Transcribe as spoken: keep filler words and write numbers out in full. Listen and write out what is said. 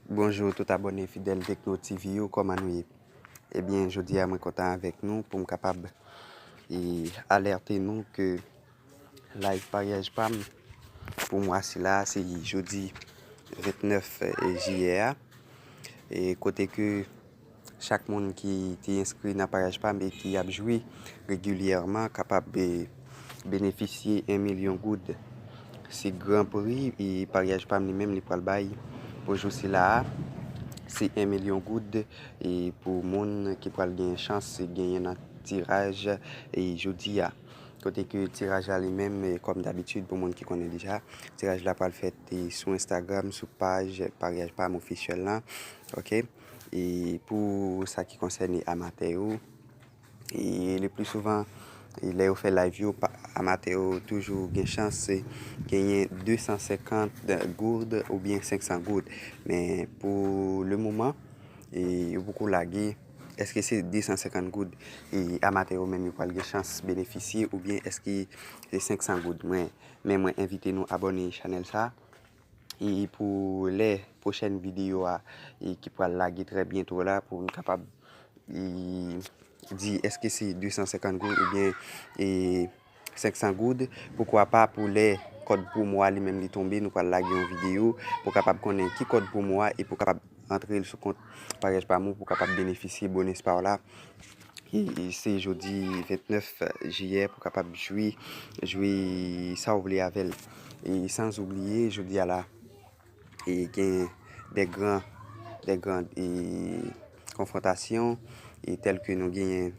Bonjou tout abòne fidèl Tekno T V yo, kòman nou ye? Ebyen, jodi a mwen kontan avèk nou pou m kapab e, alète nou ke live paryaj pa m pou mwa sila a, se jodi vennèf jiyè a. E kote ke chak moun ki te enskri nan paryaj pa m e ki ap jwe regilyèman kapab e, benefisye en milyon goud. Se gran pri e paryaj pa m li menm li pral bay pou jou sila a. Se en milyon goud e pou moun ki pral gen chans genyen nan tiraj e jodi a. Kote ke tiraj la li menm, e, kòm dabitid, pou moun ki konnen deja, tiraj la pral fèt e, sou Instagram, sou paj paryaj pa m ofisyèl lan. Ok? E pou sa ki konsène amatè yo, e le pli souvan, e lè yo fè live yo, pa- amatè yo toujou gen chans e, genyen de san senkant goud oubyen senk san goud. Men pou le moman, e yo poko lage èske se de san senkant goud e amatè yo menm yo pral gen chans benefisye oubyen èske se senk san goud. Mwen, men mwen envite nou abòne chanèl sa e pou lè pwochèn videyo a e ki pral lage trè byento la pou n kapab e, di èske se de san senkant goud oubyen e, senk san goud. Poukwa pa pou lè kòd pwomo a li menm li tonbe, nou pral lage yon videyo pou kapab konnen ki kòd pwomo a e pou kapab antre l sou kont paryaj pa m ou pou kapab benefisye bonus pa w la. E, e se jodi vennèf jiyè pou kapab jwi, jwi sa w vle avè l. E san oubliye, jodi a la, e gen de gran, de gran e, konfwontasyon e tèl ke nou genyen